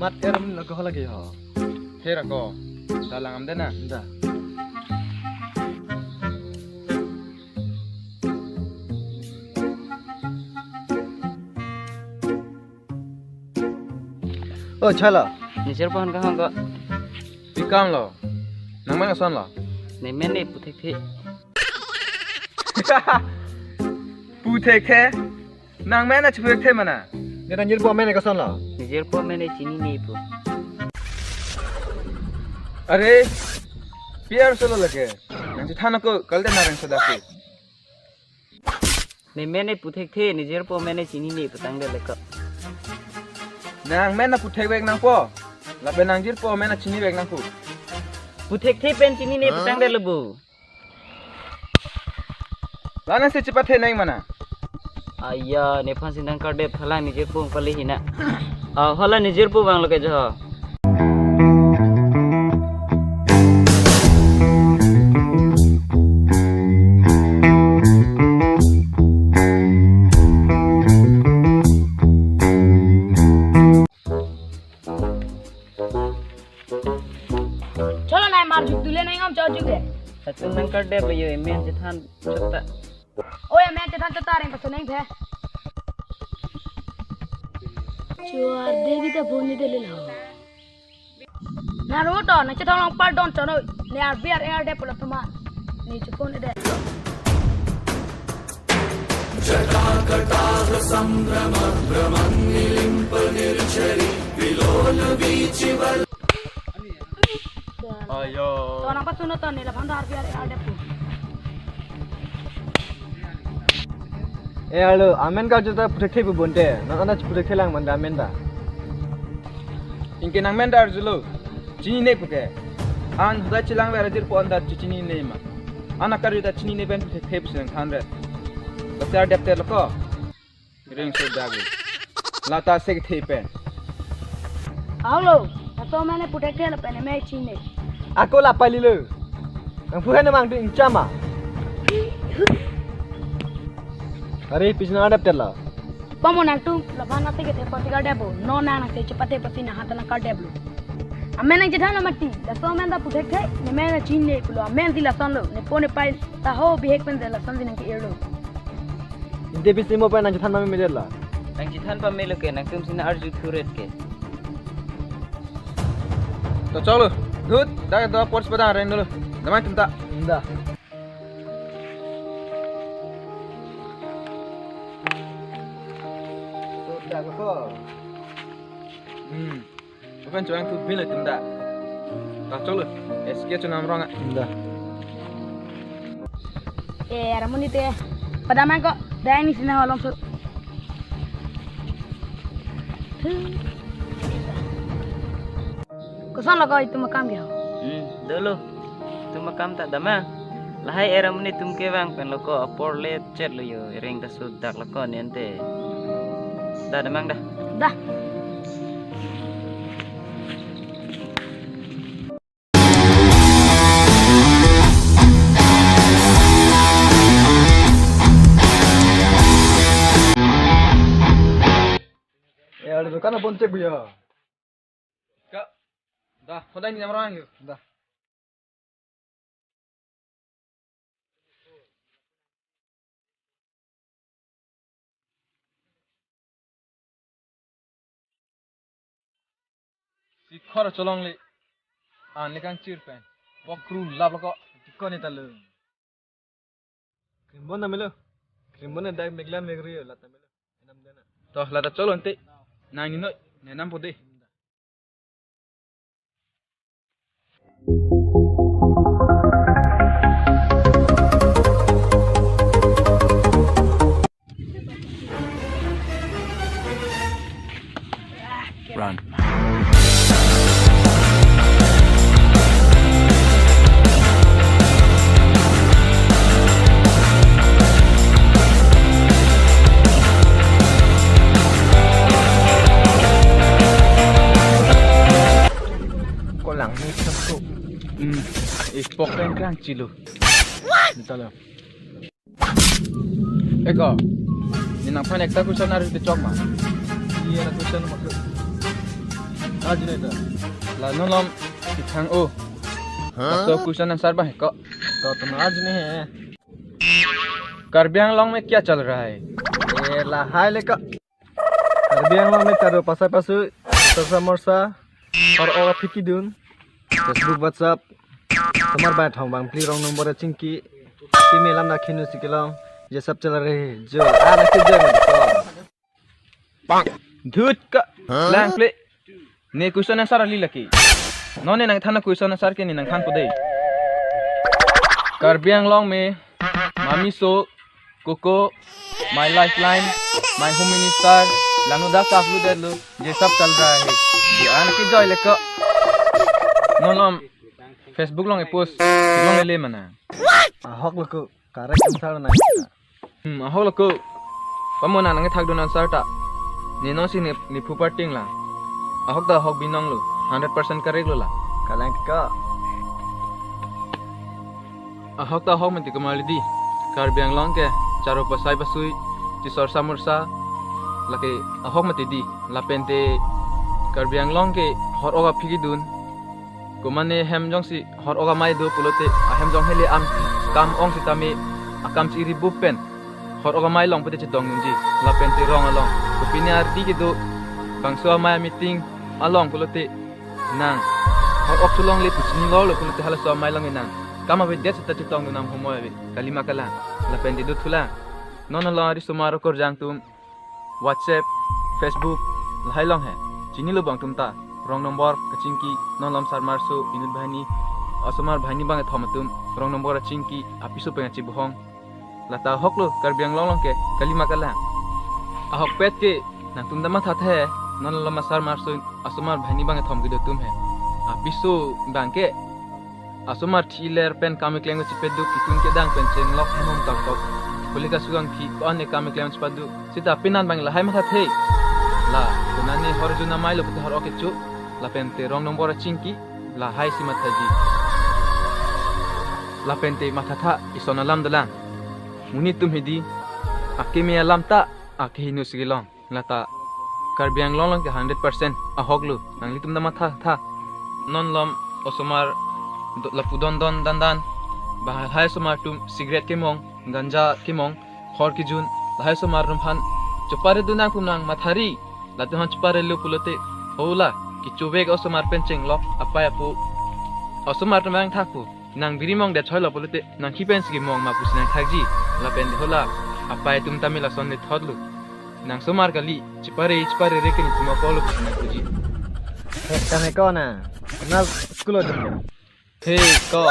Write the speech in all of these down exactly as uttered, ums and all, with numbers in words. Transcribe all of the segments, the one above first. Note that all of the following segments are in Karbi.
At eram laga lagi ho. Hera ko. Dalang am dena. Da. O, chalo. Nijirpo an kahong ko. Pi kam lo. Nangmen ason lo. Nemen ne puthekthe. Puthekthe. Nangmen achi puthekthe mana. Ne nangjirpo amen kason lo. Nijirpo amen ne chinine pu. Are, P R solo lake. Nangchethan ako, kalite nareng soda ke. Nemen ne puthekthe, nijirpo amen ne chinine putangdet leko. Nangmen aputhekvek nangpo. Lapen nangjirpo amen achinivek nangpo. Puthekthe pen chinine putangdet lo bu. La nangsi chepathe nang mana. Aya, nephan si nangkardep, hala nijirpo pale hina. Ah, hala nijirpo vanglo ke jo. Chalo nai mar juk dule nai ngam chau juk le. Latum nangkardep yo, emen chethan chota. Oi, emen chethan chota reng paso neng the. Chuar Devi ta phone ni dele lo. Naruto, nangchethan long pardon chono. Ne R B R R de pulo tuma. Ne chupon de. Ayo. To nangpasuno to ne la bhanda R B R R de pu. E alo, amen ka juta puthekthe pu bonte. Nang ana puthekthe lang manda amen ta. Anke nangmen ta arjulo. Chinine puke. An huda chelang vera jirpo an ta chinine ma. An akarju ta chinine pen puthekthe pusi nangthandet. Lasi ardepte lo ko. Reng soda ke. Lata sekthe pen. Alo, laso amen ne puthekthe lapen ne me chine. Ako la palilo. Nangphu hen mang tu ingchama. Are pisi nangdepte lo. Pamo nangtum labang nasi ke thepo tiga debo. No nang nasi chepathe pasi nang hata nangkardep lo. Amen nangchethan lo mati. Laso amen ta puthekthe, nemen ta chinine pulo. Amen si lason lo. Nepo nepai ta ho bihek pen si lason si nangke-irlo. Inte pisi mo pen nangchethan pameme det la. Nangchethan pamelo ke, nangtum si nang-arju thuret ke. To choklo. Good. Da da pors padang reng dolo. Damai tum ta. Indah. Sudah ko. Hmm. Bukan cuang tu bin itu ndak. Tak colo. S K cunam rong ah. Indah. Eh, Ramon itu ya. Pada main kok. Dah ini sini holong sur. Koson lo ko itum akam ke ho? Hmm, dolo. Itum akam ta damang. Lahai era muni tum kevang pen lo ko apor lecet lo yo, reng ta sudak lo ko nente. Da damang da. Da. Ya, ada dukan apa cek ya? Kak, dah, hodai ni orang yuk. Dah. Sikhor cholong le. An le kangchir pen. Pokru lap lo ko. Chikon ni ta lo. Krimbon na melo. Krimbon na dak megla megri la ta melo. Enam dana. To la ta cholo ante. Nang ni noi. Nenam pode. Run. Kolang ni satu. Hmm, ipok rengkang chilo. Entah lo. Eko, ne nangphan ekta question arju te chok ma. Iya, na question ma. Ajine to. La non lom ithang o. Laso question answer ba he ko. To to na ajine he. Karbi Anglong mein kya chal raha hai? Eh, lahai le ko. Karbi Anglong mein charo pasai pasui, sarsa morsa, hor-ok aphi kedun, Facebook, WhatsApp, osomar baithom bangphli, wrong number chingki, kimi alam na khinu si kelong, ye sab chal raha hai, jo, ah, na ki jo, bang. Dhut ka, lang ple. Ne question answer ali lake. Non ne nangthan question answer ke ne nangthanpo dei. Karbi Anglong mein, Mami So, Koko, My Lifeline, My Home Minister, langno dak kaflu detlo, ye sab chal raha hai. Ye an ke joi le ko. Non lom Facebook along e-post, long ele mana. Ahok lo ko, correct answer na. Hmm, ahok lo ko. Pamo nang nangthakdun answer ta. Ne non si ne, ne phu parting la. Ahok ta ahok binong lo, hundred percent correct lo la. Kalang ko. Ahok ta ahok mati kumali di. Karbi Anglong ke charo pasai pasui, chisor samursa, lake ahok mati di. Lapen te Karbi Anglong ke hor-ok aphi kedun. Komane hem jongsi hor-ok amei do pulote, ahem jong hele am kam ong sitame, akam si iri bup pen hor-ok amei along pute chetong nunji. Lapen te rong along, kopine ardi kedo, bangso amei meeting along pulote, nang hor-ok cholongle pu chinilo lo pulote halaso amei along nang kam avedet seta chetong dun nam homoi ave, kalima kalang. Lapen te do thulang. Non along ari osomar okorjang atum WhatsApp, Facebook, lahai along he. Chinilo bang atum ta. Wrong number kachingki, non lom sarmarso inut banghini, osomar banghini bangkethom atum, wrong number achingki, apiso pen achibohong. Lata ahok lo, Karbi Anglong along ke, kalima kalang. Ahokpet ke, nangtum ta mathatha he, non lom asarmarso, osomar banghini bangkethom kedo atum he. Apiso bang ke, osomar thi ler pen kam keklem chepeduk, ketun kedang pen chenglok hem hom kakok. Kuli kasukang thi ko-an ne kam keklem chepaduk. Seta pinan bang lahai mathathe. La, konane hor jun amei lo pute hor-ok kecho. Lapen te wrong number achingki, lahai si mathaji. Lapen te mathatha ison alam dolang. Monit atum hedi, akimi alam ta, akehinu si kelong. Lata Karbi Anglong along ke hundred percent ahok lo, nanglitum ta mathatha. Non lom osomar do-, lapu dondon dandan, ba lahai osomar atum cigarette kemong, ganja kemong, hor kejun, lahai osomar atum aphan chopare dun nang pu nang mathari, latum aphan chopare lo pulote, hola, kechove ke osomar pen chenglok, apei apo, osomar atum nangthakpo. Nang biri mong det choi lo pulote, nang kipen si kemong ma pusi nangthakji, lapen te hola, apei atum tame lason le thot lo. Nang osomar kali, chepare, chepare re ke netum apor lo pusi nangpuji. Hek tame ko na, na school lo dum. Hey ko,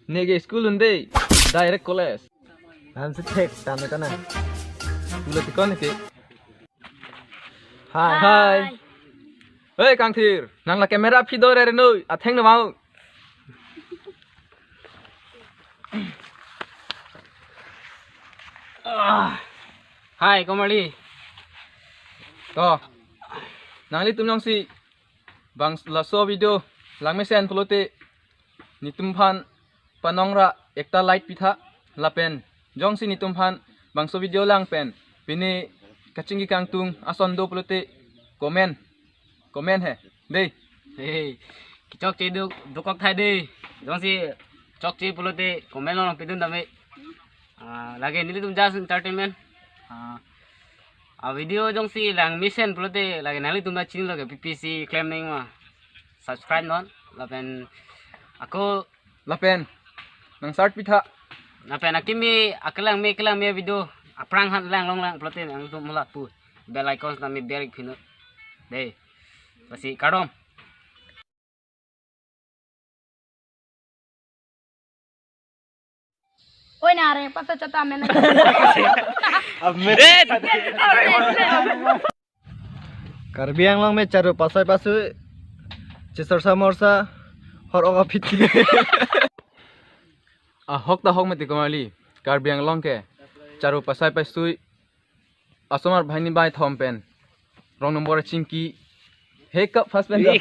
ne ke school un dei, direct college. Ham si thek tame ko na. School lo te ko ne ke. Hai. Hai. Hei, Kangthir, nang la camera phi do re re noi, atheng no mau. Ah. Hai, Komali. To. Nanglitum jongsi bang laso video langmesen pulote netum aphan panong ra ekta like pitha, lapen jongsi netum aphan bangso video lang pen pine kachingki kangtung ason do pulote comment, comment he dei. Hey, kechokche do, dokok thai dei. Jongsi chokche pulote comment along pidun tame. Ah, lake nelitum just entertainment. Ah, a video jongsi langmesen pulote lake nanglitum ta chinilo ke, P P C claim nang ma. Subscribe non, lapen ako, lapen nang start pitha. Lapen akimi akelang me, kelang me video aphrang han lang long lang pulote nangtum lapu bell icon tame bell ik phinu. Dei. Lasi kardom. Oi, nare, pata chata mena. Karbi Anglong me charo pasai pasui, chisor samorsa, hor-ok aphi. Ahok ta ahok mati Komali, Karbi Anglong ke charo pasai pasui, osomar banghini baithom pen wrong number chingki. He cup first pen do.